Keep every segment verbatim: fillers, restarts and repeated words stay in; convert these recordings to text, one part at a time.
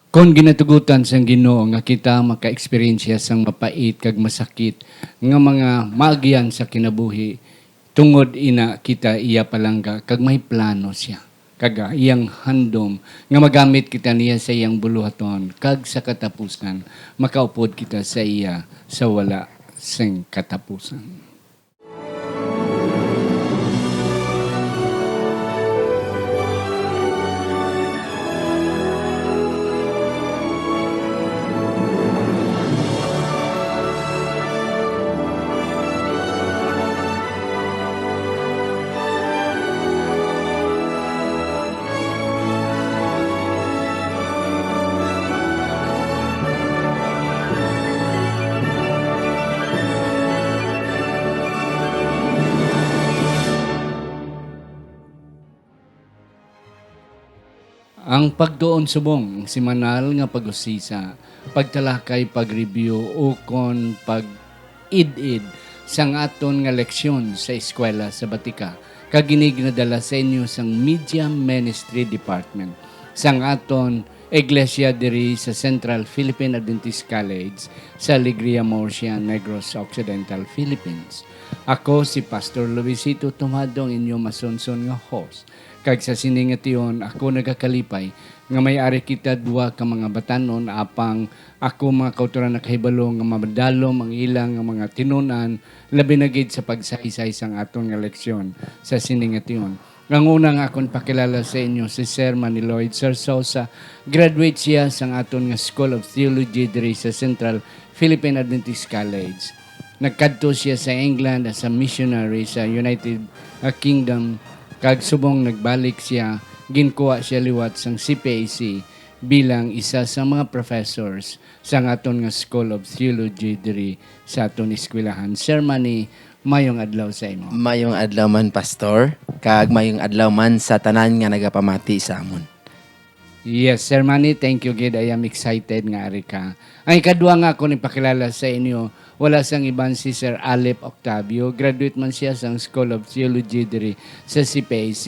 Kon ginatugutan sang Ginoo nga kita maka-eksperyensya sang mapait kag masakit nga mga maagyan sa kinabuhi, tungod ina kita iya palangga kag may plano sia, kag iyang handom nga magamit kita niya sa iyang buluhaton, kag sa katapusan makaupod kita sa iya sa wala sing katapusan. Ang pagtuon subong, ang semanal nga pag-usisa, pagtalakay, pag-review, ukon pag-id-id sang aton nga leksyon sa eskwela sa batika, kag ini ginadala sa inyo sang Media Ministry Department sang aton iglesia diri sa Central Philippine Adventist College sa Alegria, Murcia, Negros Occidental, Philippines. Ako si Pastor Luisito Tumado, ang inyo masunson nga host. Kag sa sini nga tion, ako nagakalipay nga may ari kita duha ka mga batan-on, apang ako, mga kautoran, nakahibalo nga madalom ang ila nga mga tinun-an, labi na gid sa pagsaysay sang aton nga leksyon sa sini nga tion. Ang una nga akon pakilala sa inyo si Sir Manny Lloyd Zarzosa. Graduate siya sang aton nga School of Theology diri sa Central Philippine Adventist College. Nagkadto siya sa England as a missionary sa United, uh, Kingdom, kag subong nagbalik siya, ginkuha siya liwat sang C P A C bilang isa sa mga professors sang aton nga School of Theology diri sa aton eskwelahan. Sir Manny, mayong adlaw sa imo. Mayong adlaw man, Pastor, kag mayong adlaw man sa tanan nga nagapamati sa amon. Yes, Sir Manny, thank you gid. I am excited nga ari ka. Ang ikadua nga akon ipakilala sa inyo, wala sang iban si Sir Alep Octavio. Graduate man siya sang School of Theology diri sa C P A C.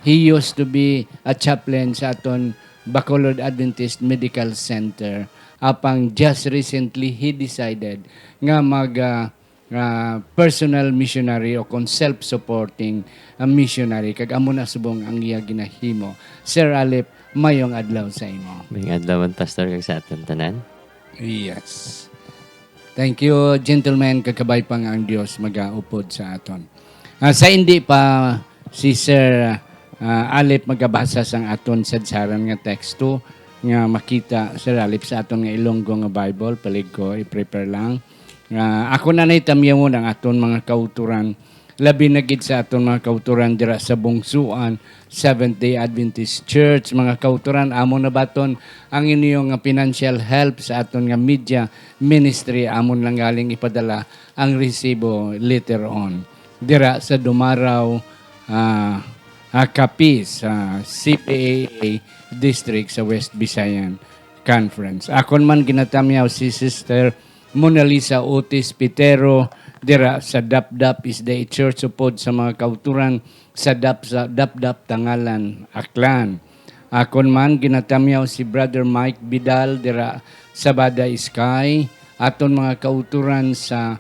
He used to be a chaplain sa aton Bacolod Adventist Medical Center. Apang just recently, he decided nga mag, ah, ah, personal missionary o kon self-supporting, ah, missionary, kag amo na subong ang iya ginahimo. Sir Alip, mayong adlaw sa imo. Mayong adlaw man, Pastor, kag sa aton tanan. Yes. Thank you, gentlemen, kag kabay pa nga ang Dios magaupod sa aton. Ah, sa hindi pa si Sir, ah, Alip magabasa sang aton sadsaran nga teksto, nga makita, Sir Alip, sa aton nga Ilonggo nga Bible, palig ko, i-prepare lang. Nga ako na nahitamyawon ang aton mga kauturan, labi na gid sa aton mga kauturan dira sa Bungsuan Seventh-day Adventist Church. Mga kauturan, amo na baton ang inyo nga financial help sa aton nga media ministry. Amon lang galing ipadala ang resibo later on. Dira sa Dumaraw, ah, ah, Capiz, sa C P A A District sa West Visayan Conference. Akon man ginatamyaw si Sister Mona Lisa Otis Pitero dira sa Dapdap S D A Church, upod sa mga kauturan sa Dap-, sa Dapdap, Tangalan, Aklan. Akon man ginatamyaw si Brother Mike Vidal dira sa Bada Sky, aton mga kauturan sa,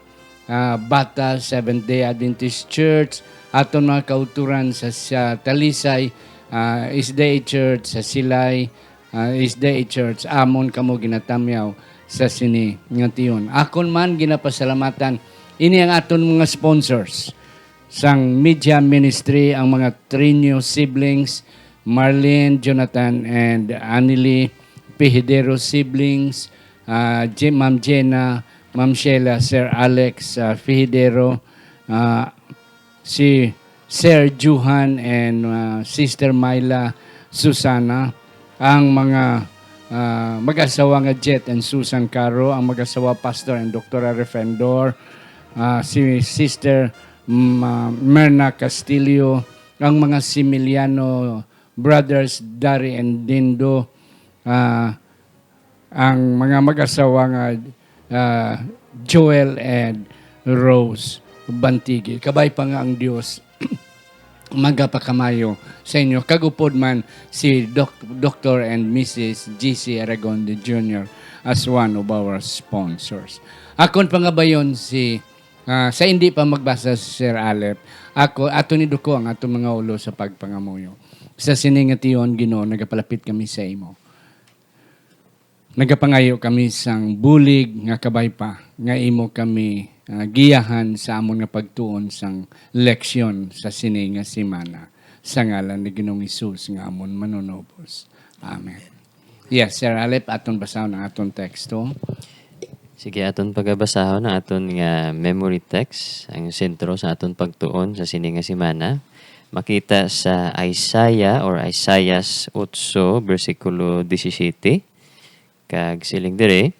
ah, Bata Seventh-day Adventist Church, aton mga kauturan sa, sa Talisay, ah, S D A Church, sa Silay, ah, S D A Church, amon kamo ginatamyaw sa sini nga tion. Akon man ginapasalamatan ini ang aton mga sponsors sang media ministry, ang mga Trinio siblings, Marlene, Jonathan, and Anily Pihidero siblings, ah, Je-, Ma'am Jenna, Ma'am Sheila, Sir Alex, ah, Pihidero, ah, si Sir Johan and, uh, Sister Myla Susana, ang mga, uh, mag-asawa nga Jet and Susan Caro, ang mag-asawa Pastor and Doktora Refendor, uh, si Sister, mm, uh, Merna Castillo, ang mga Similiano brothers, Dari and Dindo, uh, ang mga mag-asawa nga, ah, Joel and Rose Bantigi. Kabay pa nga ang Dios magapakamayo sa inyo. Kag upod man si Doc-, Doctor and Missus G C Aragonde Junior as one of our sponsors. Akon pangabayon si, ah, sa hindi pa magbasa si Sir Alep, ako, ato ni duko ang atong mga ulo sa pagpangamuyo. Sa sini nga tion, Ginoo, nagapalapit kami sa imo. Nagapangayo kami sang bulig nga kabay pa nga imo kami, ah, giyahan sa amon nga pagtuon sang leksyon sa sini nga semana. Sa ngalan ni Ginoong Hesus nga amon Manunubos. Amen. Yes, Sir Alep, aton basahon ang aton teksto. Sige, aton pagabasahon ang aton nga memory text, ang sentro sa aton pagtuon sa sini nga semana. Makita sa Isaiah or Isaias otso, bersikulo disisiete, kag siling diri,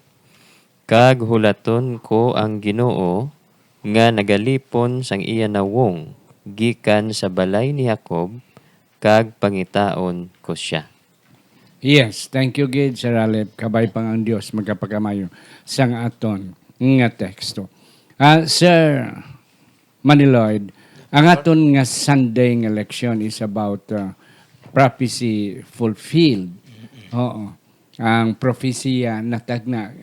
"Kag hulaton ko ang Ginoo nga nagalipon sang iya nawong gikan sa balay ni Jacob, kag pangitaon ko sia." Yes, thank you gid, Sir Alep. Kabay pa nga ang Dios magapagamayo sang aton nga teksto. Ah, Sir Maniloid, ang aton nga Sunday nga leksyon is about, uh, prophecy fulfilled. Oo. Ang prophecy natagna.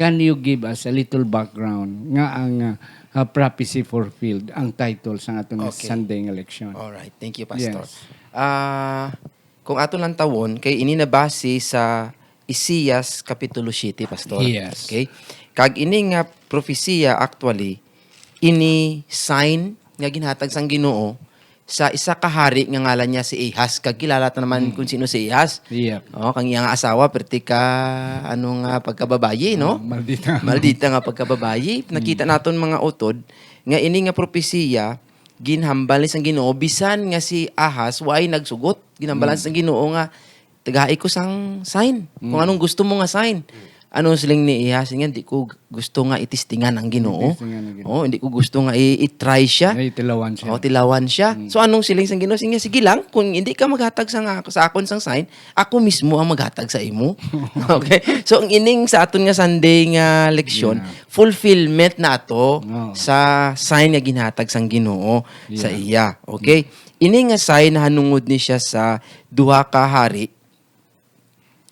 Can you give us a little background nga ang, uh, uh, prophecy fulfilled ang title sa aton nga Okay. Sunday nga leksyon? All right. Thank you, Pastor. Yes. Ah, kung aton lang tawon, kay ini nabase sa Isaias Kapitulo siete, Pastor. Yes. Okay? Kag ini nga prophesia, actually, ini sign nga ginhatag sang Ginoo sa isa ka hari nga ngalan niya si Ahaz. Kag kilala ta naman Mm. kung sino si Ahaz. Yep. Oh, kang iya nga asawa, perti ka, ano nga, pagkababayi, no? Ah, maldita. Maldita nga pagkababayi. Nakita Mm. naton mga utod nga ini nga propesiya, ginhambal ni sang Ginoo, bisan nga si Ahaz, waay nagsugot. Ginhambalan Mm. sang Ginoo nga, "Tagai ko sang sign. Kung Mm. anong gusto mo nga sign." Ano siling ni Ahaz? Nga, "Di ko gusto nga itistingan ang Ginoo." Itistingan ang Ginoo. Oh, hindi ko gusto nga i-, i-try siya. Ay, tilawan siya. Oh, tilawan siya. Mm. So, anong siling sang Ginoo? Siling niya, "Sige lang, kung hindi ka maghatag sa nga, sa akon sang sign, ako mismo ang maghatag sa imo." Okay? So, ang ining sa aton nga Sunday nga leksyon, Yeah. fulfillment na ato Oo. sa sign nga ginhatag sang Ginoo sa Yeah. iya. Okay? Ini nga sign nahanungod ni siya sa duha ka hari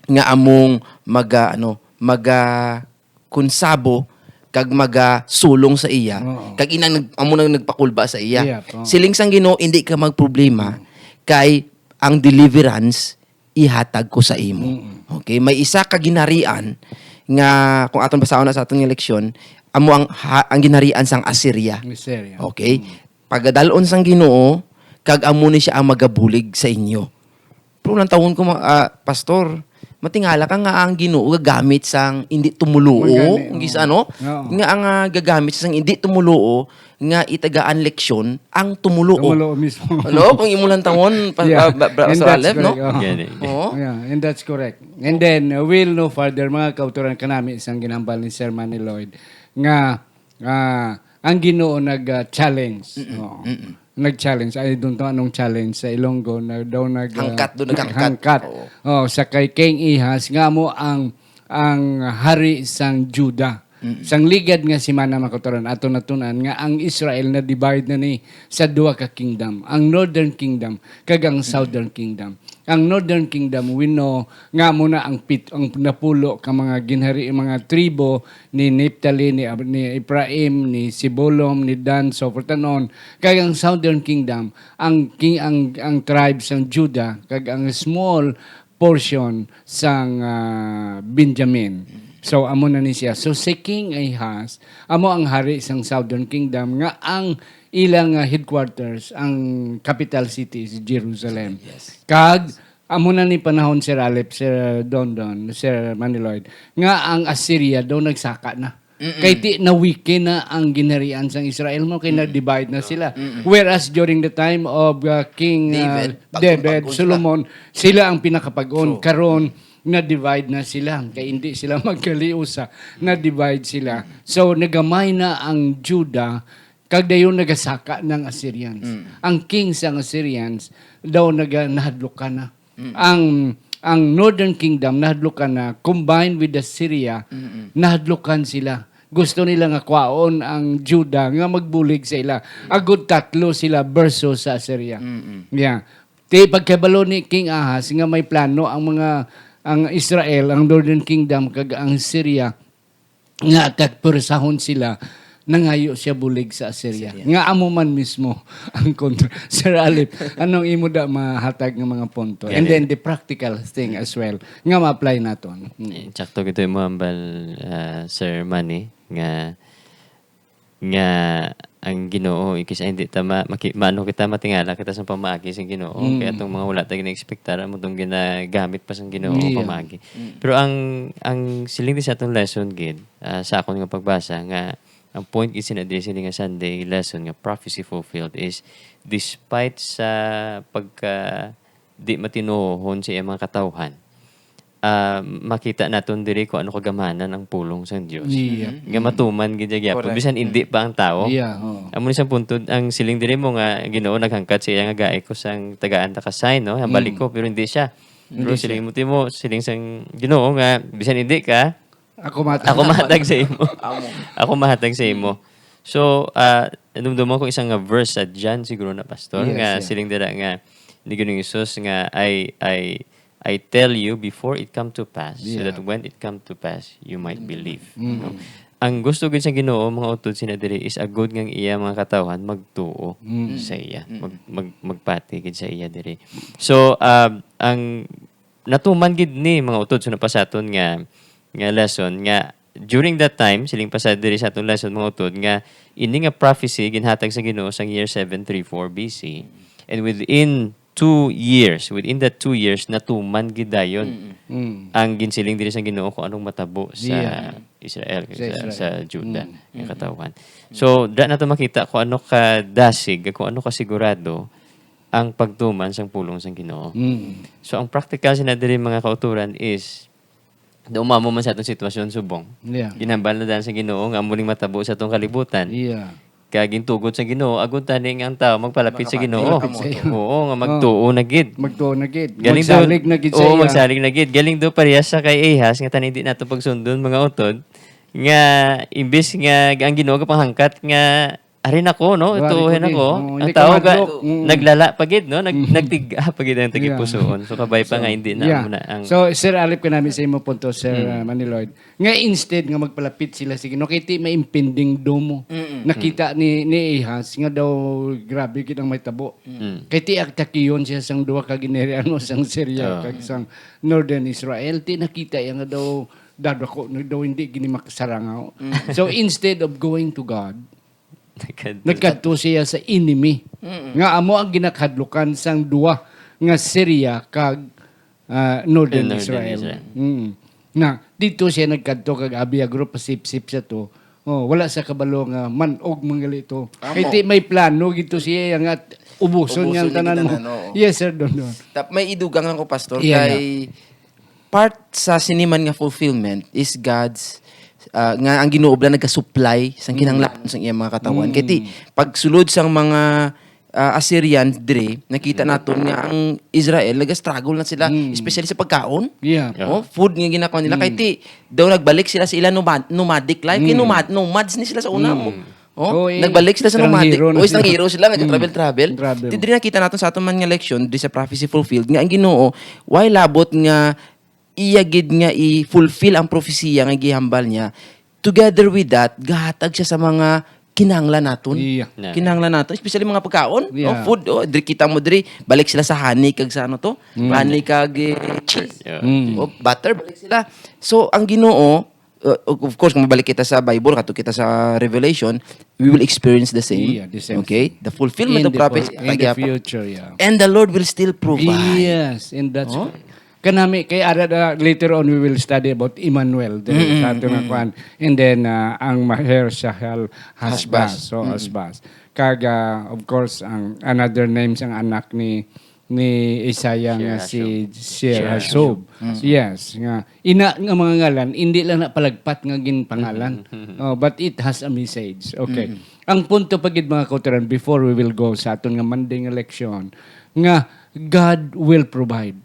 nga among maga-, ano, maga-, kunsabo kag magasulong sa iya, Oo. kag inang nag-, amo nang nagpakulba sa iya. Iya, oo. Siling sang Ginoo, "Hindi ka magproblema, Mm. kay ang deliverance ihatag ko sa imo." Mm. Okay, may isa ka ginharian nga, kung aton basahon na sa aton nga leksyon, amo ang ha-, ang ginharian sang Assyria. Assyria. Okay? Mm. Pagadal-on sang Ginoo, kag amo ni sia ang magabulig sa inyo. Pero lang tawon ko, ma-, ah, Pastor, matingala ka nga ang Ginoo gagamit sang hindi tumuluo, Mangani, ang gis-, oo. ano? Oo. Nga ang, ah, gagamit sang hindi tumuluo nga itagaan leksyon ang tumuluo. Tumuluo mismo. Ano? Kung imo lang tawon, pa-, Yeah. ah, ba-, ba-, And sa that's Alep, no? correct, oo. Gani. Oo. Yeah, and that's correct. And then, uh, we'll know further, mga kautoran, kanami sang ginhambal ni Sir Manny Lloyd, nga, ah, ang Ginoo nag, ah, challenge. Mm-mm, Oo. mm-mm. Nag-challenge. I don't know anong challenge sa Ilonggo. Na, daw nag, ah, Hangkat, daw naghangkat. hangkat. Oo. Oh, sa kay King Ahaz, nga mo ang, ang hari sang Juda. Mm. Sang ligad nga semana, mga kautoran, aton natun-an nga ang Israel na-divide na ni sa duha ka kingdom, ang Northern Kingdom kag ang Southern Kingdom. Ang Northern Kingdom, we know nga amo na ang pit-, ang napulo ka mga ginhari, mga tribo ni Naphtali, ni Ab-, ni Ephraim, ni Zebulon, ni Dan, so forth and on. Kag ang Southern Kingdom, ang king-, ang, ang tribe sang Judah, kag ang small portion sang, ah, Benjamin. So, amo na ni siya. So, si King Ahaz, amo ang hari sang Southern Kingdom, nga ang ilang, ah, headquarters, ang capital city is Jerusalem. Yes. Kag, amo na ni panahon, Sir Alep, Sir Dondon, Sir Maniloy, nga ang Assyria daw nagsaka na. Mm-mm. Kay ti-, na-weaken na ang ginharian sang Israel mo, kay Mm-mm. na-divide na sila. Mm-mm. Whereas during the time of, uh, King, uh, David, pag-, David, pag-, Solomon, sila ang pinakapag-on. True. Karon, na-divide na sila. Kay hindi sila magkaliusa. Na-divide sila. Mm. So, nagamay na ang Judah, kag dayon nagasaka ng Assyrians. Mm. Ang king sang Assyrians, daw naga-, nahadlukan na. Mm. Ang, ang Northern Kingdom, nahadlukan na, combined with Assyria, Mm-mm. nahadlukan sila. Gusto nila nga kwaon ang Judah nga magbulig sa ila. Agud tatlo sila versus sa Assyria. Mm-mm. Yeah. Ti pagkabalo ni King Ahaz nga may plano ang mga, ang Israel, ang Northern Kingdom, kag ang Syria, nga atak-, pwersahon sila, nangayo siya bulig sa Assyria. Assyria. Nga amo man mismo ang kontra. Sir Alip, anong imo da mahatag nga mga punto? And Gani. then the practical thing as well, nga ma-apply naton. Mm. Eh, sakto gid imo hambal, ah, Sir Manny, nga, nga ang Ginoo, ikis-, ay, hindi ta ma-, maki-, maano kita, matingala kita sa pamaagi sa Ginoo. Mm. Kaya itong mga wala ta gina-expectar, amo itong ginagamit pa sa Ginoo ang Yeah. pamaagi. Mm. Pero ang, ang siling di sa atong lesson gid, ah, sa akon nga pagbasa, nga ang point gid sina diri sini nga Sunday lesson nga prophecy fulfilled is despite sa pagka di matinuohon sa iyang mga katawhan, ah, makita naton diri kung ano kagamhanan ang pulong sang Dios. Yeah. Nga Mm. matuman gid siya gyapon, Correct. bisan hindi Mm. pa ang tawo. Yeah, oo. Amo ni sang punto, ang siling diri mo nga Ginoo naghangkat sa iya nga gaikos ang tagaan ta ka sign, no? Ang balik Mm. ko, pero hindi siya. Hindi Pero siya. siling mo, Timo, siling sang Ginoo nga, bisan hindi ka, Ako matag. Ako matag sa imo. Amo. Ako mahatag sa imo. So, ah, dumduman ko isang nga verse sa John siguro na, Pastor, Yes, nga yeah. siling dira nga ni Ginoong Jesus nga, "I, I, I tell you before it come to pass, so Yeah. that when it come to pass, you might believe." Mm. No? Ang gusto gid sa Ginoo, mga utod sina diri, is agud nga ang iya mga katawhan magtuo Mm. sa iya, Mm. mag-, mag-, magpati gid sa iya diri. So, um, ang natuman gid ni, mga utod, sa napasaton nga, nga lesson, nga during that time, siling pa sa diri sa atong lesson, mga utod, nga ini nga prophecy ginhatag sa Ginoo sang year seven three four B C. And within two years, within that two years, natuman gid dayon Mm. Mm. ang ginsiling diri sa Ginoo kung anong matabo sa Yeah. Israel, Sa sa, Israel. sa Judah, Mm. nga Mm. katawhan. So, da nato makita kung ano ka dasig, kung ano ka sigurado ang pagtuman sang pulong sang Ginoo. Mm. So, ang praktikal sina diri, mga kauturan, is, daw mamo man sa atong sitwasyon subong. Yeah. Ginhambal na daan sa Ginoo nga amo ning matabo sa atong kalibutan. Yeah. Kag gintugot sa Ginoo, agud tani nga ang tawo magpalapit sa Ginoo. Makapalapit sa Ginoo. Oo, nga Oh. magtuo na gid. Magtuo na gid. Galing do, Magsalig na gid sa oo, iya. magsalig na gid. Galing do parehas sa kay Ahaz nga tani di nato pagsundon, mga utod, nga imbis nga ang Ginoo gapanghangkat nga, "Ari na ko, no? Wari Tuohin ko ni. ako." Oo, Ang hindi ka tawo ga-, madlok. Mm. naglala pa gid, no? Nag-, Mm. nagtiga pa gid ang Yeah. tagipusoon. So, kabay pa So, nga hindi na yeah. amo na ang So, Sir Alip, kanami sa imo punto, Sir, Mm. uh, Manny Lloyd. Nga instead nga magpalapit sila sa Ginoo, kay ti may impending doom mo. Mm-mm. Nakita ni, ni Ahaz nga daw grabe gid ang may tabo. Mm. Kay ti agtakiyon siya sang duha ka gineriano sang Syria Ah. kag sang Northern Israel. Ti nakita iya nga daw dadako na daw hindi gini makasarangaw. Mm. So, instead of going to God, Nagkadto. nagkadto siya sa enemy. Mm-mm. Nga amo ang ginakahadlukan sang duha nga Syria kag, ah, Northern Northern Israel. Israel. Mm. Na, dito siya nagkadto kag abi agro pasipsip sa to. Oh, wala sa kabalo nga man-og man gali to. Amo. Kay ti may plano gito siya nga ubuson Ubuson niya ang niya tanan mo. tanan, oo. Yes, Sir Dondon. Tap-, may idugang lang ko, Pastor, Yeah, kay part sa siniman nga fulfillment is God's, ah, nga ang Ginoo bala nagasupply sang Mm. kinahanglanon sang iyang mga katawhan. Kay ti, Mm. pagsulod sang mga, ah, Assyrians diri, nakita Mm. naton nga ang Israel nagastruggle na sila, Mm. especially sa pagkaon. Yeah. Yeah. Oh, food nga ginakuha nila. Kay Mm. ti, daw nagbalik sila sa ila nomad-, nomadic life. Kay Mm. nomad-, nomads ni sila sa una, Mm. oh. Oh, Oh, eh, nagbalik sila sa nomadic. estranghero na Oh, sila. estranghero sila, Mm. nag-travel-travel. Travel. Ti diri nakita naton sa aton man nga leksyon, diri sa prophecy fulfilled, nga ang Ginoo, why labot nga iya gid nga i-fulfill ang prophesia nga gihambal niya. Together with that, gahatag siya sa mga kinahanglan naton. Iya. Yeah. Kinahanglan naton, especially mga pagkaon, Yeah. oh, food, oh, diri kita mo diri, balik sila sa honey kag sa ano to? Mm. Honey kag, eh, cheese. Yeah. Mm. Oh, butter, balik sila. So, ang Ginoo, uh, of of course, kung mabalik kita sa Bible, kato kita sa Revelation, we will experience the same. Yeah, the same Okay? thing. The fulfillment In of the prophecy, fu-, in the kagihapon. future, yeah. And the Lord will still provide. Yes, and that's Oh? good. Kanami, kay ara, uh, later on, we will study about Emmanuel, the, Mm-mm, sa ato nga mm. kwan. And then, uh, ang Maher Shahal Hashbaz. Hashbaz. So, Mm-mm. Hashbaz. Kag, uh, of course, ang another name sang anak ni, ni Isaiah nga Shear si Hashub. Shear Shear Hashub. Hashub. Mm-mm. Yes, nga ina nga mga ngalan, hindi lang na palagpat nga ginpangalan. Mm-mm. Oh, but it has a message. Okay. Mm-mm. Ang punto pa gid, mga kauturan, before we will go sa aton nga Monday nga leksyon, nga God will provide.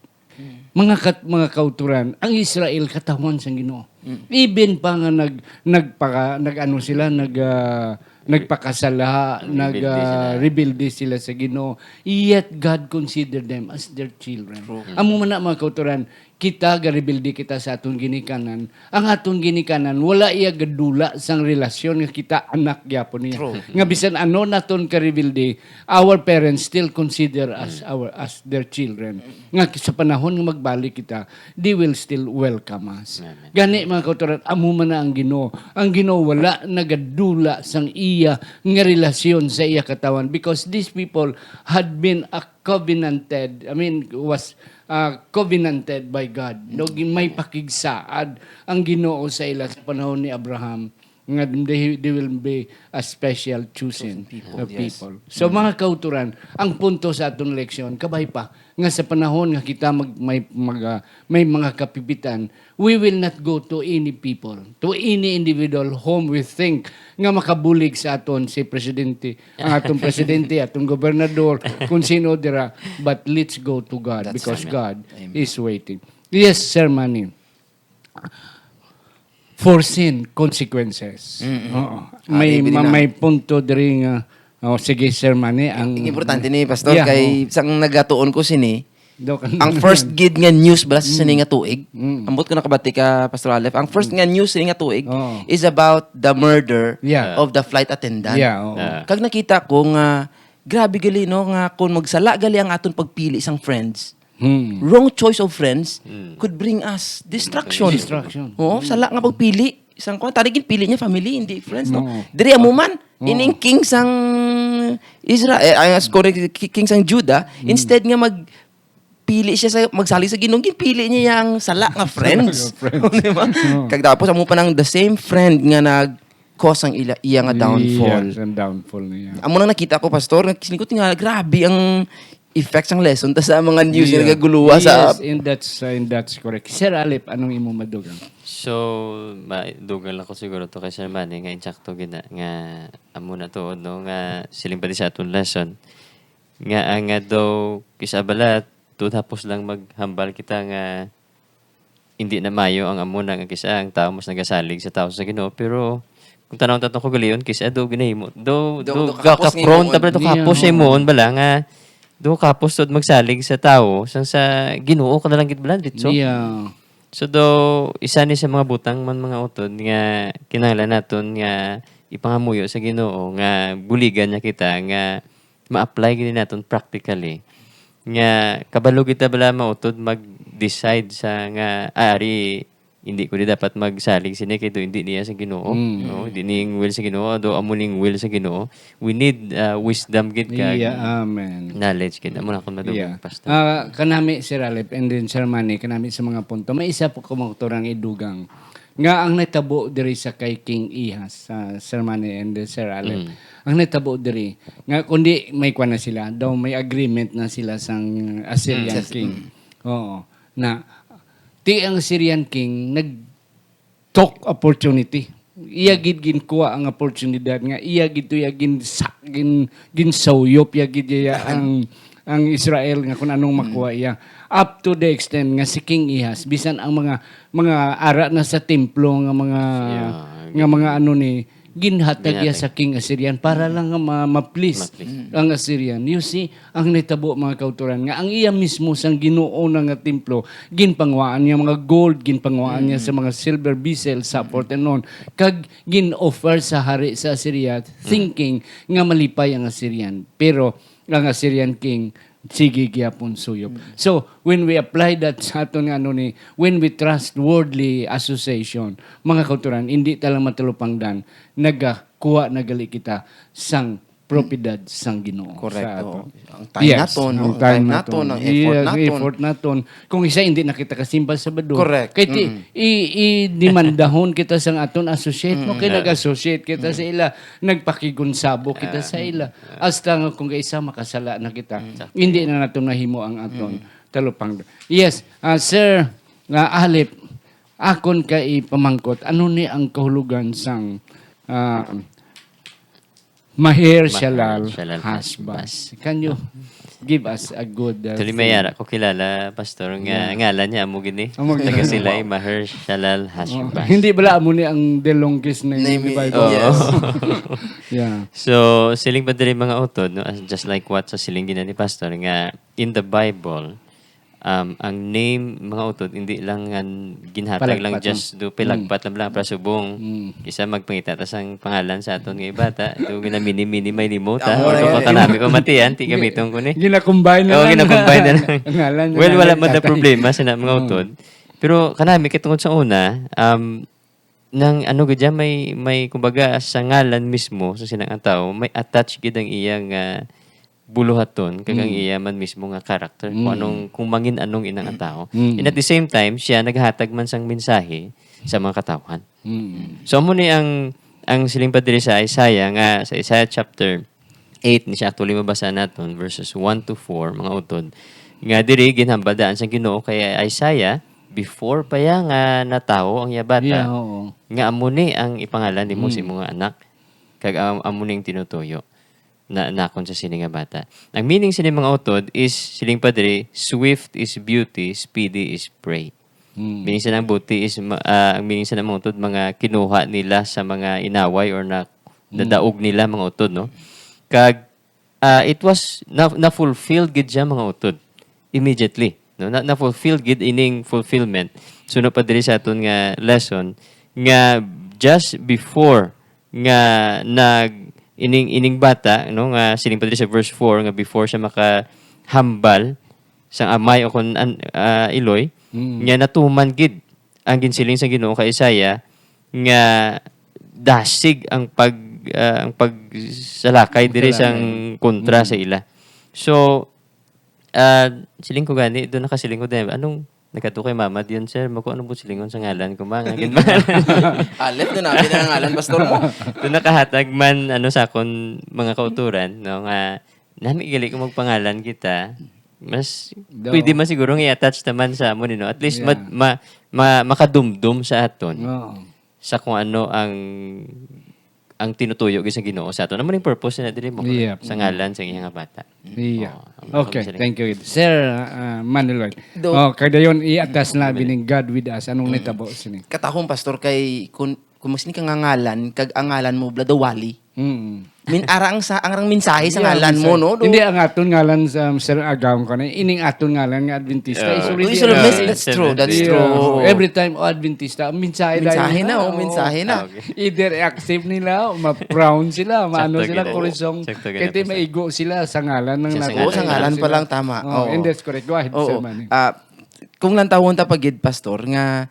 Mga kat-, mga kauturan, ang Israel katawhan sang Ginoo. Even pa nga nag-, nagpaka-, nag-ano sila, nag, ah, nagpakasala, nag, Rebelde sila. ah, rebelde sila sa Ginoo. Yet God considered them as their children. True. Amo man na, mga kauturan, kita garebelde kita sa aton ginikanan. Ang aton ginikanan, wala iya gadula sang relasyon nga kita anak gyapon niya. True. Nga bisan ano naton karebelde, our parents still consider us our, as their children. Nga sa panahon nga magbalik kita, they will still welcome us. Amen. Gani, mga kauturan, amo man na ang Ginoo. Ang Ginoo wala nagadula sang iya nga relasyon sa iya katawhan, because these people had been a covenanted, I mean, was, uh, covenanted by God. No, gin-, may pakigsaad ang Ginoo sa ila sa panahon ni Abraham, nga they, they will be a special chosen, Chosen people, uh, yes. people. So, mga kauturan, ang punto sa aton leksyon, kabay pa, nga sa panahon nga kita mag-, may, mag-, uh, may mga kapipitan, we will not go to any people, to any individual whom we think nga makabulig sa aton si presidente, ang aton presidente, aton gobernador, kung sino dira. But let's go to God, That's because right. God Amen. is waiting. Yes, Sir Manny. For sin, consequences. Mm-mm. Oo. Ah, May, di, di ma-, na. may punto diri nga, oh, sige, Sir Manny, ang Ang importante ni, Pastor, Yeah, kay oh. sang nagatuon ko sini, Daw ka ang na first yan. gid nga news bala sa Mm. sini nga tuig. Mm. Ambot ko nakabati ka, Pastor Aleph. Ang first Mm. nga news sini nga tuig Oo. is about the murder Yeah. of the flight attendant. Yeah, oo. Ah. Kag nakita ko nga, grabe gali, no, nga kung magsala gali ang aton pagpili sang friends, Hmm. wrong choice of friends Mm. could bring us destruction. Destruction. Oo, Mm. sala nga pagpili. Isang kwan, tani ginpili niya family, hindi friends, no? Oo. Diri amo man, Oo. ining king sang Israel, eh, ay, as correct, ki-, king sang Judah, Mm. instead nga magpili siya sa, magsalig sa Ginoo, ginpili niya yang sala nga friends. Sala nga friends. Di ba? Oo. Kag tapos, amo pa nang the same friend nga nag-cause ang ila, iya nga downfall. Yes, ang downfall niya. Amo nang nakita ko, Pastor, nga siling ko, "Tinga, grabe ang effect sang lesson ta sa mga news nga Yeah. nagaguluwa sa" Yes, and that's, uh, and that's correct. Sir Alip, anong imo madugang? So, madugang lang ko siguro to kay Sir Manny nga insakto gid na, nga amo na tuod, no, nga siling pa di sa aton lesson nga ang nga daw kis-a bala, tuod hapos lang maghambal kita nga hindi na maayo ang amo na nga kis-a ang tawo mas nagasalig sa tawo sa Ginoo, pero kung tanawon ta tong kaugalion, kis-a do ginahimo, do, Do, do do kapos nga ka-prone ta himuon. bala, do kapos sa Yeah. himuon bala nga do kapos tuod magsalig sa tawo, sang sa Ginoo ka na lang gid bala, diretso. Yeah. So, do, isa ni sa mga butang man, mga utod, nga kinahanglan naton nga ipangamuyo sa Ginoo, nga buligan niya kita, nga ma-apply gid naton practically. Nga, kabalo kita bala, mga utod, mag-decide sa nga, "Ah, ari, hindi ko di dapat magsalig sini kay do hindi niya sa Ginoo." Mm. No? Hindi ning will sa Ginoo, do amo ning will sa Ginoo. We need, uh, wisdom gid kag Yeah, amen. knowledge gid. Amo na akong madugang, Yeah. Pastor. Ah, kanami, Sir Alip, and then Sir Manny, kanami sa mga punto. May isa po ko, mga utod, nga idugang. Nga ang natabo diri sa kay King Ahaz, sa Sir Manny and then Sir Alip. Mm. Ang natabo diri, nga kundi may kwan na sila, daw may agreement na sila sang Assyrian Mm. king. Mm. Oo. Na, ti ang Assyrian king nag-took opportunity. Iya gid ginkuha ang oportunidad nga iya gid to iya ginsa-, gin-, ginsauyop iya gid iya ang, ang Israel nga kung anong Mm. makuha iya. Up to the extent nga si King Ahaz, bisan ang mga, mga ara na sa templo nga mga, Yeah, nga mga ano ni, ginhatag iya Ginhatag. sa King Assyrian para Mm. lang nga ma-, ma-please Ma-please. Mm. ang Assyrian. You see, ang nitabo, mga kauturan, nga ang iya mismo sang Ginoo na nga templo, ginpanguhaan niya mga gold, ginpanguhaan niya Mm. sa mga silver vessels, sa Mm. forth and on, kag gin-offer sa hari sa Assyria, Mm. thinking nga malipay ang Assyrian. Pero ang Assyrian king, sige gyapon suyop. Mm. So, when we apply that sa aton nga ano ni, when we trust worldly association, mga kauturan, hindi ta lang matalupangdan, nagakuha na gali kita sang propiedad sang Ginoo Correct, sa aton. oo. Ang time Yes, naton, ang ang time time naton, naton. ang effort Iya, naton. effort naton. Kung isa, hindi na kita kasimba Sabado. Correct. Kay ti-, Mm-mm. i-, i-demandahon kita sang aton associate, no? Mm-mm. Kay Yeah. nag-associate kita Mm. sa ila, nagpakigunsabo kita Yeah. sa ila. Yeah. Hasta nga kung kaisa makasala na kita, Mm. Exactly. hindi na nato nahimo ang aton Mm. talupang. Yes, ah, Sir, ah, Alip, akon ka ipamangkot, ano ni ang kahulugan sang, ah, Maher Maher Shalal Shalal Hasbas. Hasbas. Can you? give us a good, uh, Actually, thing. May ara ko kilala, Pastor, nga Yeah. Ngalan niya amo gini. Amo gini. Taga Silay, Maher Shalal Oh, Hashbash. hindi bala amo ni ang the longest name Name in the i- Bible? Yes. Yeah. So, siling pa diri, mga utod, no? As- Just like what sa siling gina ni Pastor, nga in the Bible, um, ang name, mga utod, hindi lang nga ginhatag lang Palagpat just do pilagpat lang lang para subong. Mm. Isa magpangita ta sang pangalan sa aton nga ibata, do gina mini mini may limota. Amo Or na kung yun. kanami ko matiyan, ti gamiton ko ni. Ginakumbay na Oo, lang. ginakumbay na lang. Ang ngalan niya Well, wala ngalan man na tatay. Problema sa mga Mm. utod. Pero kanami kay tungod sa una, um, nang ano gid dyan, may, may kumbaga sa ngalan mismo, sa silang ang tao, may attach gid ang iya nga buluhaton, kag ang Mm. iya man mismo nga character, kung Mm. anong, kung mangin anong inang ang tao. Mm. And at the same time, siya naghatag man sang mensahe sa mga katawhan. Mm. So, amo ni ang, ang siling pa diri sa Isaiah, nga sa Isaiah chapter eight, ni siya actually mabasa naton, verses one to four, mga utod. Nga diri, ginhambal daan sang Ginoo kay Isaiah, before pa ya nga natawo ang iya bata, Yeah, oo. nga amo ni ang ipangalan nimo sa Mm. imong anak, kag am- amo ning tinutuyo na nakon sa sini nga bata. Ang meaning sini, mga utod, is, siling pa diri, "Swift is beauty, speedy is prey." Mm. Meaning sa nang buti is, ma- ah, ang meaning sa nang mga utod, mga kinuha nila sa mga inaway or na Mm. nadaog nila, mga utod, no? Kag, ah, it was na, na-fulfilled gid siya, mga utod, immediately, no? Na, na-fulfilled gid ining fulfillment. Suno pa diri sa aton nga lesson, nga just before nga nag ining ining bata, no, nga siling pa diri sa verse four, nga before siya makahambal sang amay o kon an, ah, iloy, Mm. nga natuman gid ang ginsiling sang Ginoo kay Isaiah nga dasig ang pag, ah, ang pagsalakay diri Pagsalakay. sang kontra Mm. sa ila. So, ah, siling ko gani, doon nakasiling ko din, anong nagkadto kay mama diyon, sir? Mako, ano po silingon sa ngalan ko, ma? Nga gid ba? Alet, doon namin ang ngalan, pastor mo. Doon nakahatag man, ano, sa akon mga kauturan, no, nga nami gali ko magpangalan kita, mas Daw. pwede man siguro nga i-attach naman sa amo ni, no? At least Yeah. ma, ma, ma, makadumdum sa aton Oo. sa kung ano ang ang tinutuyo gid sa Ginoo sa aton. Amo ning purpose na diri mo Yep. sa ngalan sa iyang bata. Iya. Oh, Okay, ang thank you. Sir, uh, Manuel. Do- Oh, kadayon i-attach na bining God with us. Anong nitabo sini? Katahom, pastor, kay kung, kung mas ni ka nga ngalan, kag ang ngalan mo, bala daw wali. Mm. Min, arang sa, ang mensahe sa Yeah, ngalan mo, minsan. No? Do- Hindi ang aton ngalan sa Sir Agawng ko na. Ining aton ngalan nga Adventista Yeah. is Oh, really it's always, uh, that's true, that's yeah. true. Every time, oh, Adventista, mensahe, Mensahe dahil na, oh, oh. Mensahe na. Okay. Either accept nila o ma-frown sila, maano Sakto sila, gid. kurisong. Sakto gid, Kaya Pastor. maigo sila sa ngalan ng Sa nag- Oo, sa ngalan pa lang, tama. Oh, Oo. and that's correct. Go ahead, Oo. Sir Manny. Ah, kung lantawon ta pa gid, pastor, nga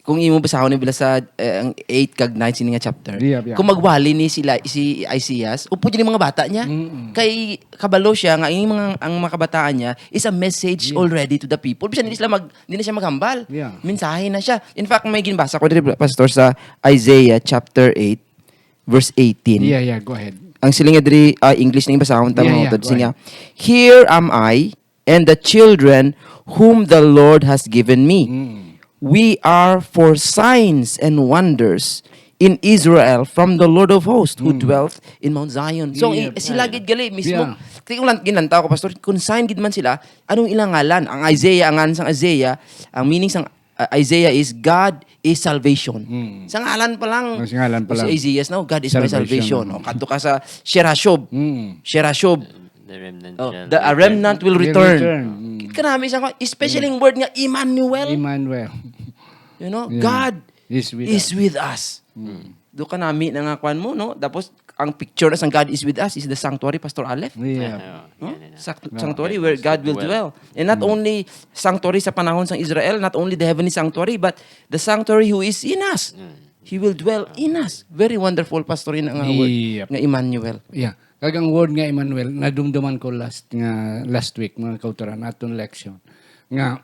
kung imo basahon ni bila sa eh, ang eight kag nine sini nga chapter. Yeah, yeah. Kung magwali ni sila si Isaias, upo dyan yung mga bata niya. Mm-mm. Kay kabalo siya nga yung mga ang mga kabataan niya is a message already to the people. Bisan hindi sila mag hindi na siya maghambal. Yeah. Mensahe na siya. In fact, may ginbasa ko diri, pastor, sa Isaiah chapter eight, verse eighteen. Yeah, yeah, go ahead. Ang siling nga diri, ah, English na yung basahon ta, Yeah, mga yeah, utod, go siling niya, ahead. "Here am I and the children whom the Lord has given me. Mm. We are for signs and wonders in Israel from the Lord of hosts who Mm. dwelt in Mount Zion." So, Yeah, i- sila yeah. gid gali mismo. Yeah. Kaya kung lan- ginlantaw ko, pastor, kung sign gid man sila, anong ilang ngalan? Ang Isaiah, ang ngalan sang Isaiah, ang meaning sang uh, Isaiah is God is salvation. Mm. Sa ngalan pa lang, Oh, sa ngalan pa lang. Isaiah, no? God is my Salvation. salvation. O, kadto ka sa Sherashub. Mm. Sherashub. The remnant Oh, shall the, a return. remnant will Will return. return. Mm. Kanami sa especially yung word nga Emmanuel. Emmanuel. You know, Yeah. God Is with is us. with us. Mm. Do kanami na nga kwan mo, no? Tapos, ang picture na sang God is with us is the sanctuary, Pastor Aleph. Yeah. Ah, No? yan, yan. Sac- No. Sanctuary Where where God God will will dwell. dwell. And not only sanctuary sa panahon sang Israel, not only the heavenly sanctuary, but the sanctuary who is in us. Mm. He will dwell in us. Very wonderful, Pastor, in ang word Yep. nga Emmanuel. Yeah. Kag ang word nga Emmanuel, nadumduman ko last nga last week, mga kauturan, aton leksyon, nga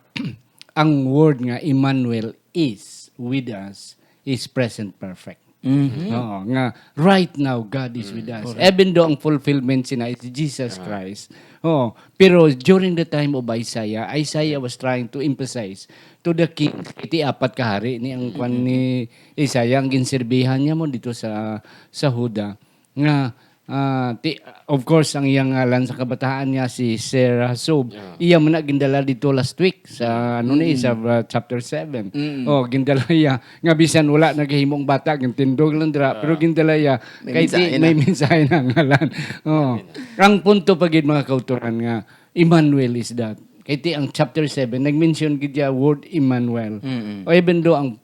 ang word nga Emmanuel is with us, is present perfect. Mhm. Oo, nga right now, God is with us. Even though ang fulfillment sina is Jesus Christ. Oo, pero during the time of Isaiah, Isaiah was trying to emphasize to the king, iti apat ka hari ni ang kwan ni Isaiah, ang ginsirbihan niya mo dito sa sa Huda, nga Ah, ti, of course, ang iyang ngalan sa kabataan niya si Sarah Sob. Yeah. Iya man na gindala dito last week sa, ano ni, Mm. sa, uh, chapter seven. Mm. Oh, gindala iya nga bisan wala nagahimong bata, gintindog lang dira, Ah. pero gindala iya May kay di, mensahe na. may mensahe na ang ngalan. Oh. Ang punto pa gid, mga kautoran, nga Emmanuel is that. Kay ti ang chapter seven, nag-mention gid iya word Emmanuel. Mm-mm. O even though ang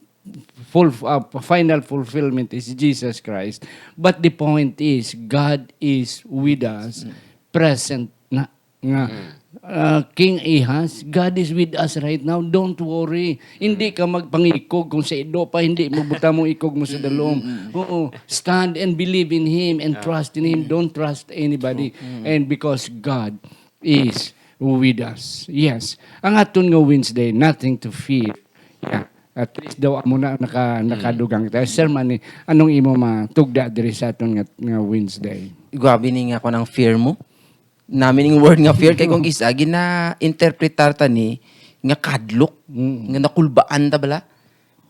full, uh, final fulfillment is Jesus Christ, but the point is, God is with us, Mm. present na nga, Mm. uh, King Ahaz, God is with us right now. Don't worry. Hindi Mm. ka magpangikog kung sa ido pa, hindi mo buta mo ikog mo sa Mm, dalom. mm, mm. Oo. Stand and believe in Him and Yeah. trust in Him. Mm. Don't trust anybody. True. Mm. And because God is with us. Yes. Ang aton nga Wednesday, nothing to fear. Yeah. At least daw amo na naka-, Mm. nakadugang kita. Sir Manny, anong imo matugda diri sa aton nga, nga Wednesday? Grabe ni nga ko ng fear mo. Nami ning word nga fear kay kung kisa gina-interpretar ta ni nga kadlok, Mm. nga nakulbaan ta bala.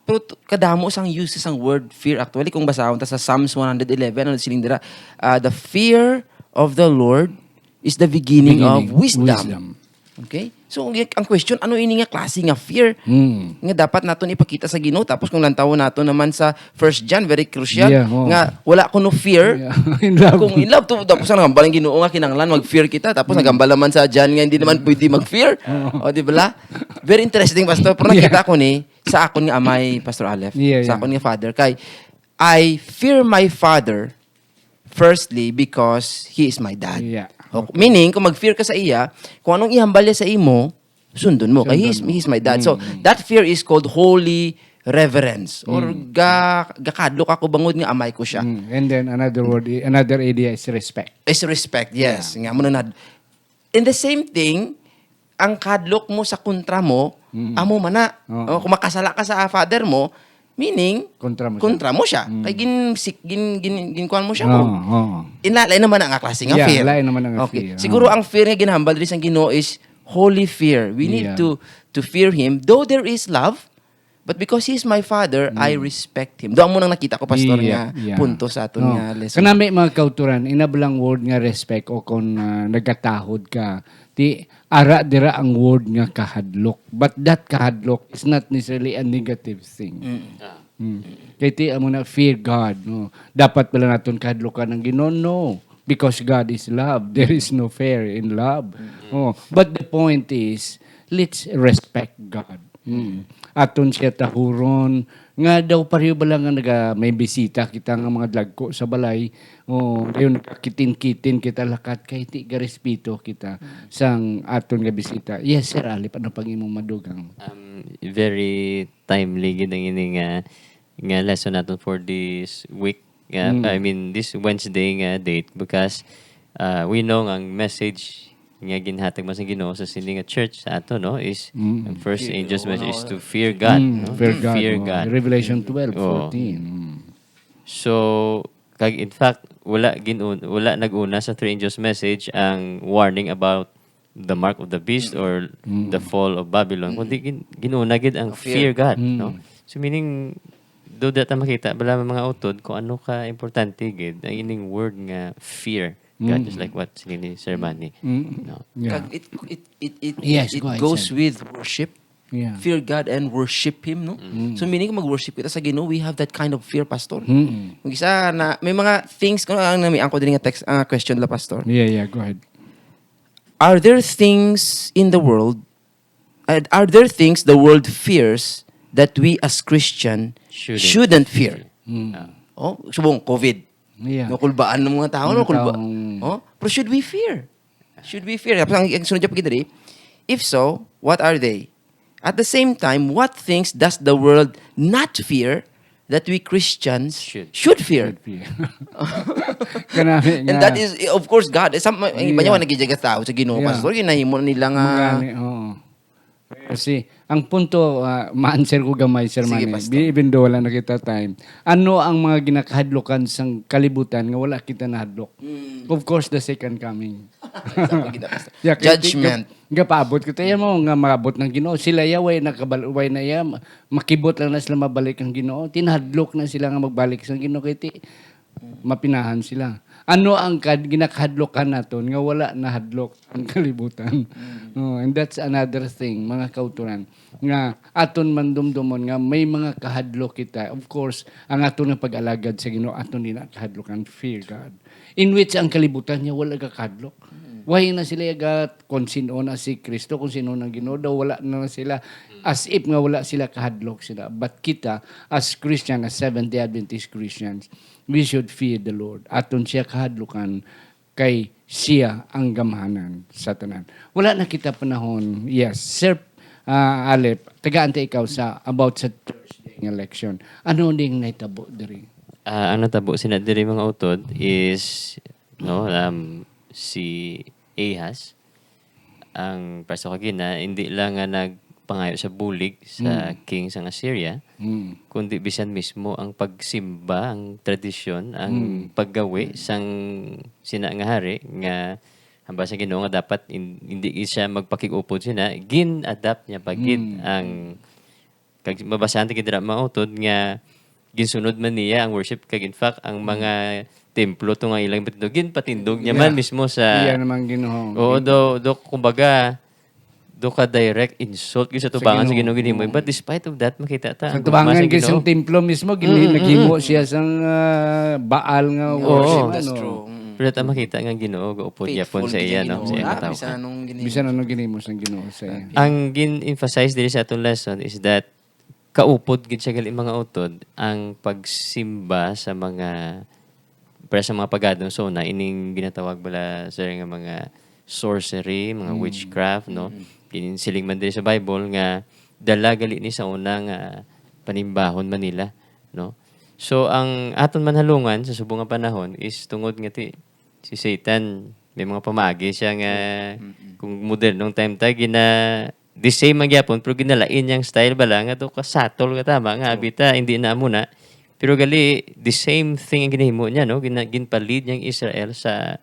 Pero t-, kadamo sang uses sang word fear actually. Kung basahon ta sa Psalms one hundred eleven, ano siling dira? Ah, "The fear of the Lord is the beginning of Beginning, wisdom." wisdom. Okay? So, ang, ang question, ano ini nga klase nga fear Hmm. nga dapat naton ipakita sa Ginoo? Tapos kung lantawon nato naman sa First John, very crucial, Yeah, oh. nga wala ko no fear. Yeah. In love. Kung in love to, tapos ang nagambal ang Ginoo nga kinahanglan mag-fear kita, tapos Mm. nagambal naman sa John nga hindi naman pwede mag-fear. Oo. O, di ba? Very interesting, Pastor. Pero Yeah. nakita ko ni, sa akon nga amay, Pastor Aleph, Yeah, sa yeah. akon nga father, kay, "I fear my father, firstly, because he is my dad." Yeah. O, Okay. meaning, kung mag-fear ka sa iya, kung anong ihambal niya sa imo, sundon mo. Kay he's, Sundon mo. he's my dad. So, Mm. that fear is called holy reverence. Or Mm. ga-, gakadlok ako bangod nga amay ko siya. Mm. And then, another word, i-, another idea is respect. Is respect, yes. Yeah. Nga mo na nad-, in the same thing, ang kadlok mo sa kontra mo, Mm. amo man na. Oo. O, kung makasala ka sa father mo, meaning, Kontra mo siya. kontra mo siya. Mm. Kay gin-, sik-, gin-, gin-, ginkuan mo siya Oo, mo. oo. Inla-, lain naman ang klase nga Yeah, fear. lain naman ang Okay. fear. Siguro Oo. ang fear nga ginahambal diri sang Ginoo is holy fear. We need Yeah. to, to fear Him. Though there is love, but because He is my father, I Mm. respect Him. Doon mo nang nakita ko, Pastor, Yeah, nga yeah. punto sa aton No. nga lesson. Kanami, mga kauturan, inablang word nga respect o kung, ah, nagatahod ka, ti, ara dira ang word nga kahadlok. But that kahadlok is not necessarily a negative thing. Mm. Ah. Mm. Kay ti, amo na, fear God, no? Dapat pala naton kahadlokan ang Ginoo? No. Because God is love. There is no fear in love. Mm. Oh, but the point is, let's respect God. Mm. Aton siya tahuron, nga daw pareho ba lang nga naga-, may bisita kita nga mga dagko sa balay, o dayon nagkakitin-kitin kita lakat, kay ti garespeto kita Mm. sang aton nga bisita. Yes, Sir Alip, ano pang imong madugang? Um, very timely gid ang ini nga, nga lesson naton for this week. Nga, Mm. I mean, this Wednesday nga date because, uh, we know nga ang message nga ginhatag man sa Ginoo sa sini nga church sa ato, no, is Mm. ang first Fear, angel's message is oo. to fear God, Mm, no? fear To God, fear oo. God. Revelation Mm. twelve fourteen. Oo. Mm. So, kag in fact, wala gin-, wala nag-una sa three angels message ang warning about the mark of the beast Mm. or Mm. the fall of Babylon, Mm. kundi gin-, gin-una gid ang Ang fear. fear God, Mm. no? So, meaning, do data makita, bala mga utod, kung ano ka importante gid, ang ining word nga fear God, Mm. just like what sini ni Sir Manny, Mm. no? Yeah. Kag it, it, it, it, Yes, it go ahead, goes sir. with worship. Yeah. Fear God and worship Him, no? Mm. So, meaning, kung mag-worship kita sa Ginoo, we have that kind of fear, Pastor. Mm. Kung isa na, may mga things, kung ang nami, ang ko din nga text, ah, question la, Pastor. Yeah, yeah, go ahead. Are there things in the world, uh, are there things the world fears that we as Christian Shouldn't. shouldn't fear? Mm. Ah. Oh, subong, covid. Yeah. Nakulbaan ng mga tao, Mga nakulba-, taong oh, pero should we fear? Should we fear? Tapos ang, ang sunod niya pag diri, if so, what are they? At the same time, what things does the world not fear that we Christians Should. should fear? Should fear. Kanami And nga. that is, of course, God. Eh, sa, ang iba niya, Yeah. wala nagijaga tao sa Ginoo, Yeah. Pastor. Yun, nahimo nila nga Mangani, oo. Kasi, ang punto, ah, ma-answer ko gamay, Sir Sige, Manny. Pastor. Bi-, even though wala na kita time. Ano ang mga ginakahadlukan sang kalibutan nga wala kita nahadlok? Mm. Of course, the second coming. Sa pag-, Pastor. Yeah, kay Judgment. Gap-, gapaabot ko. Tayo mo nga maabot ng Ginoo. Sila ya, way nakabal-, way na ya, ma-, makibot lang na sila mabalik ang Ginoo. Tinahadlok na sila nga magbalik sa Ginoo. Kay ti-, mapinahan sila. Ano ang kad-, ginakahadlokan naton nga wala nahadlok ang kalibutan? Mm. Oh, and that's another thing, mga kauturan, nga aton mandumdumon nga may mga kahadlok kita. Of course, ang aton nga pag-alagad sa Ginoo, aton din ang kahadlokan, fear God. In which ang kalibutan niya wala gakahadlok. Mm. Why na sila ga kung sino na si Kristo, kung sino nang Ginoo, daw wala na sila, as if nga wala sila kahadlok sila. But kita, as Christian, as Seventh-day Adventist Christians, we should fear the Lord. Aton siya kahadlukan kay siya ang gamhanan sa tanan. Wala na kita panahon. Yes, Sir, ah, Alep, tagaan ta ikaw sa, about sa Thursday nga leksyon. Ano ning nahitabo diri? Ah, ang natabo sina diri, mga utod, is, no, um, si Ahaz, ang Pastor Kagina, hindi lang nga nagpangayo sa bulig sa Mm. king sang Assyria, Mm. kundi bisan mismo ang pagsimba, ang tradisyon, ang Mm. paggawi sang sina nga hari nga hambal sa Ginoo nga dapat in-, hindi siya magpakig-upod sina, gin-adapt niya pa gid Mm. ang, kag mabasahan ta gid dira, mga utod, nga ginsunod man niya ang worship, kag in fact ang Mm. mga templo to nga ilang patindog, ginpatindog niya Yeah. man mismo sa Iya naman Ginoo. Oo, Gin- do, do, kumbaga, do ka direct insult gid sa Sa tubangan sa Ginoo. Ginoo ginhimo. Oo. But despite of that, makita ta Sa ang tubangan gugma sa gid sang Ginoo. templo mismo, gini-, Mm, mm, naghimo mm. siya sang, ah, Baal nga Oo. worship, That's ano. true. Mm. Pero ta makita nga ang Ginoo gaupod Faithful gyapon sa gid iya, ang no, Ginoo, sa iya nga ah, bisan katawhan. anong ginhimo. Bisan anong ginhimo sang Ginoo sa iya. Ang gin-emphasize diri sa atong lesson is that kaupod gid siya gali, mga utod, ang pagsimba sa mga, para sa mga pagano sa una, ining ginatawag bala, sir, nga mga sorcery, mga Mm. witchcraft, no? Mm. Ginsiling man diri sa Bible nga dala gali ni sa una nga panimbahon man nila, no? So, ang aton manhalungan sa subong nga panahon is tungod nga ti-, si Satan, may mga pamaagi siya nga Mm-mm. kung modernong time ta, gina-, the same man gyapon, pero ginalain niyang style bala nga do ka subtle nga tama nga Oo. abi ta, hindi na amo na. Pero gali, the same thing ang ginahimo niya, no? Gina-, ginpa-lead niyang Israel sa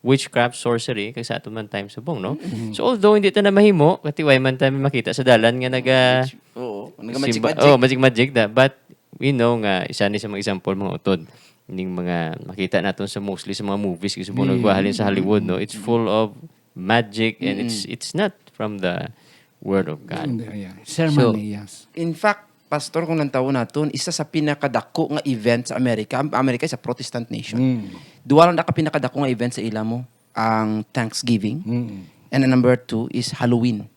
witchcraft, sorcery, kag sa aton man time subong, no? Mm-mm. So, although hindi ta na mahimo, katiway man tayo makita sa dalan nga naga- Which, oo, naga-magic-magic. Simba-, oh, magic-magic na. But we know nga isa ni sa mga example, mga utod, ning mga makita naton sa mostly sa mga movies, kasi mo Mm. nagwahalin sa Hollywood, no? It's Mm. full of magic and it's, Mm. it's not from the Word of God. Mm, yeah. Sermon So, ni, yes. In fact, Pastor, kung lantawon naton, isa sa pinakadako nga event sa Amerika, ang Amerika is a Protestant nation. Mm. Duha lang na ka pinakadako nga event sa ila mo, ang Thanksgiving. Mm. And ang number two is Halloween.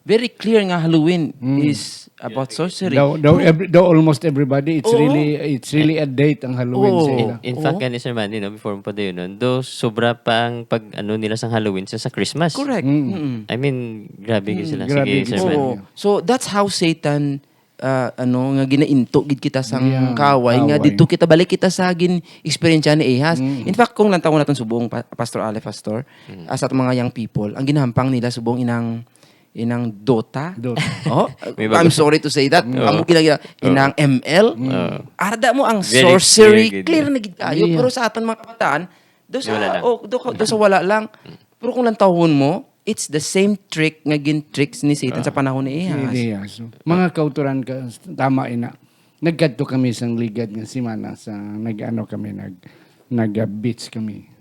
Very clear nga Halloween Mm. is about sorcery. Daw, daw, Pero every, daw almost everybody, it's Oo. really, it's really a date ang Halloween Oo. sa In, ila. in fact, Oo. gani, Sir Manny, no, before mo pa yun, no, do sobra pa ang pag, ano nila sa Halloween sa, sa Christmas. Correct. Mm. Mm-mm. I mean, grabe gid Mm, sila. grabe Sige, gid Sir sila. Manny. Oo. So, that's how Satan, ah, ano, nga ginainto gid kita sang Yeah, kaaway, nga kaaway. dito kita, balik kita sa gin-eksperyensya ni Ahaz. Mm. In fact, kung lantawon naton subong, Pa-, Pastor Ale, Pastor, Mm. ah, sa atong mga young people, ang ginahampang nila subong inang, inang Dota. Dota. Oh, May bago. I'm sorry to say that. Mm. Amo Oo. gina-, gina-, Oo. inang M L. Mm. Oo. Arda mo ang Very sorcery, clear gid. clear na gid kayo. Yeah. Pero sa aton mga kabataan, do sa, Wala lang. oh, do, do sa wala lang. Mm. Pero kung lantawon mo, it's the same trick nga gin-tricks ni Satan Ah. sa panahon ni Ahaz. Ni Ahaz. Mga kauturan ka, tama ina. Nagkadto kami sang ligad nga semana sa nag-ano kami, nag-, nag-, ah, beach kami.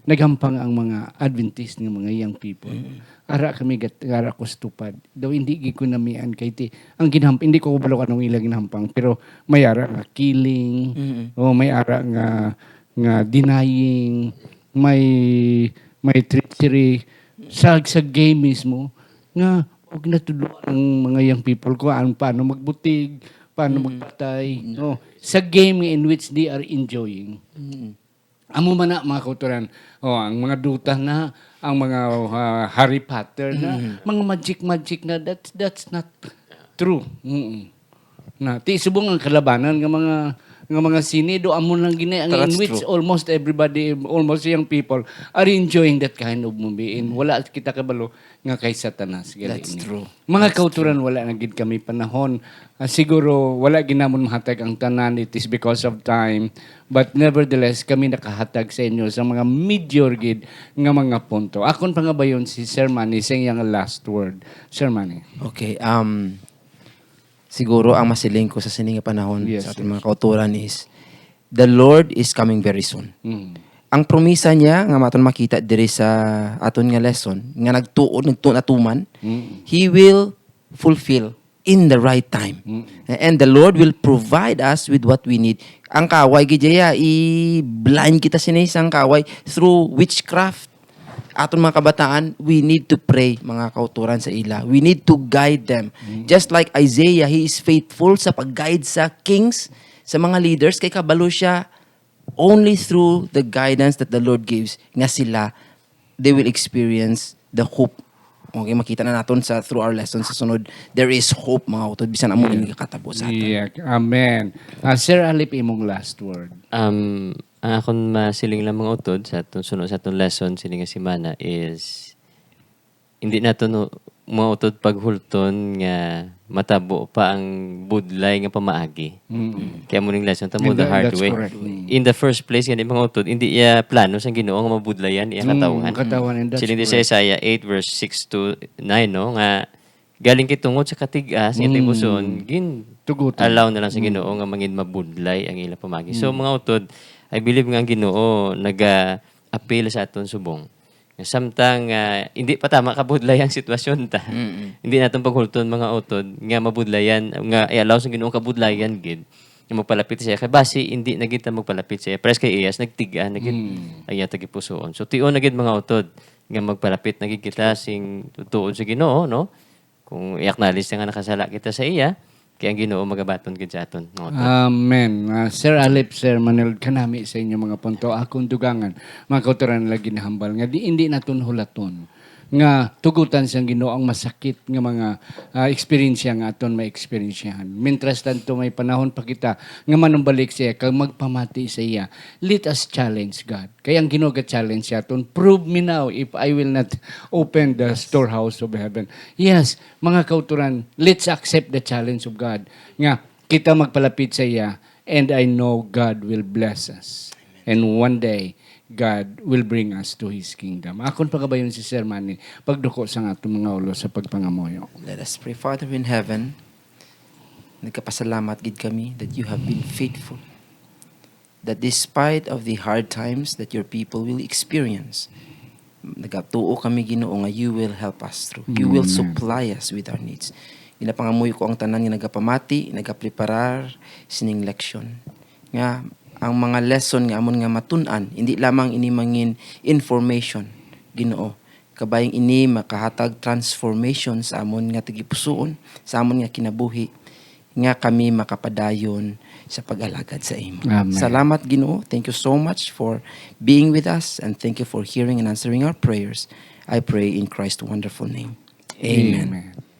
Naghampang ang mga Adventist nga mga young people. Mm. Ara kami gat-, ara ko sa tupad. Daw hindi gid ko namian kay ti-, ang ginhamp-, hindi ko kabalo anong ilang ginhampang, pero may ara nga killing, Mm. o may ara nga, nga denying, may, may treachery sa, sa game mismo nga og natudloan ang mga young people kung ano, paano magbutig, paano Mm. magpatay, Mm. no? Sa game in which they are enjoying. Mm. Amo man na, mga kauturan, oh, ang mga Dota na, ang mga, ah, Harry Potter na, Mm. mga magic-magic na, that's, that's not true. Mm-mm. Na, ti subong ang kalabanan nga mga, nga mga sine, do amo lang gini, ang That's in which true. almost everybody, almost young people are enjoying that kind of movie. And Mm. wala kita kabalo nga kay Satanas, gali That's ini. true. Mga That's kauturan, true. wala na gid kami panahon. Ah, siguro wala gid namon mahatag ang tanan, it is because of time. But nevertheless, kami nakahatag sa inyo sa mga major gid nga mga punto. Akon pangabayon si Sir Manny sa iyang last word. Sir Manny. Okay, um, siguro ang masiling ko sa sini nga panahon Yes, sa ating yes. mga kauturan is, "The Lord is coming very soon." Mm. ang promisa niya nga aton makita diri sa aton nga lesson, nga nagtuo, nagtuo na tuman, Mm. He will fulfill in the right time. Mm. And the Lord will provide us with what we need. Ang kaway, gid ya, i-blind kita sini sang kaway through witchcraft. Aton mga kabataan, we need to pray, mga kauturan sa ila. We need to guide them. Just like Isaiah, he is faithful sa pag-guide sa kings, sa mga leaders, kay kabalo siya, only through the guidance that the Lord gives, nga sila, they will experience the hope. Okay, makita na naton sa, through our lesson sa sunod, there is hope, mga utod, bisan amo Yeah. ini kakatabo sa aton. Yeah. Amen. Ah, Sir Alip, imong last word. Um, ang akon masiling lang, mga utod, sa atong sunod sa atong lesson sini nga semana is hindi naton, mga utod, paghulton nga matabo pa ang budlay nga pamaagi. Mm. Kaya mo ning lesson tamo And the that- hard that's way. Correct. Mm. In the first place, gani, mga utod, hindi iya plano sang Ginoo nga mabudlayan iya Mm, katawhan. katawhan, and that's Siling di sa correct. Isaiah eight verse six to nine, no, nga galing kay tungod sa katig-as nga Mm. tibuson, gin Tugutan. allow na lang sa Mm. Ginoo nga mangin mabudlay ang ila pamagi. So, Mm. mga utod, I believe nga ang Ginoo naga-appeal sa aton subong. Samtang ah, hindi pa tama kabudlay ang sitwasyon ta. Mm-mm. Hindi naton paghulton, mga utod, nga mabudlayan, nga i-allow sa Ginoo kabudlayan gid nga magpalapit siya. Kay basi hindi na gid ta magpalapit siya. Pares kay Ias, nagtig-a na gid Mm. ang iya tagipusoon. So, tion na gid, mga utod, nga magpalapit na gid kita sing tuod sa Ginoo, no? Kung i-acknowledge na nga nakasala kita sa iya, kay ang Ginoo magabaton gid sa aton, mga utod. Amen. Ah, Sir Alip, Sir Manel, kanami sa inyo mga punto. Akong dugangan, mga kauturan, lagi nahambal nga di, hindi naton hulaton nga tugutan sang Ginoo ang masakit nga mga ah, eksperyensya nga aton ma-eksperyensyahan. Mintras tanto, may panahon pa kita nga manumbalik sa iya kag magpamati sa iya. Let us challenge God. Kay ang Ginoo ga-challenge sa aton, "Prove me now if I will not open the storehouse of heaven." Yes, mga kauturan, let's accept the challenge of God. Nga kita magpalapit sa iya, and I know God will bless us. And one day, God will bring us to His kingdom. Akon pagabayon si Sir Manny, pagduko sang aton mga ulo sa pagpangamuyo. Let us pray. Father in heaven, nagkapasalamat gid kami that you have been faithful. That despite of the hard times that your people will experience, nagatuo kami, Ginoo, nga you will help us through. You will Amen. Supply us with our needs. Ginapangamuyo ko ang tanan nga nagapamati, nagapreparar sining leksyon. Nga ang mga lesson nga amon nga matun-an, hindi lamang ini mangin information, Ginoo, kabayang ini makahatag transformation sa amon nga tagipusoon, sa amon nga kinabuhi, nga kami makapadayon sa pag-alagad sa imo. Amen. Salamat, Ginoo. Thank you so much for being with us, and thank you for hearing and answering our prayers. I pray in Christ's wonderful name. Amen. Amen.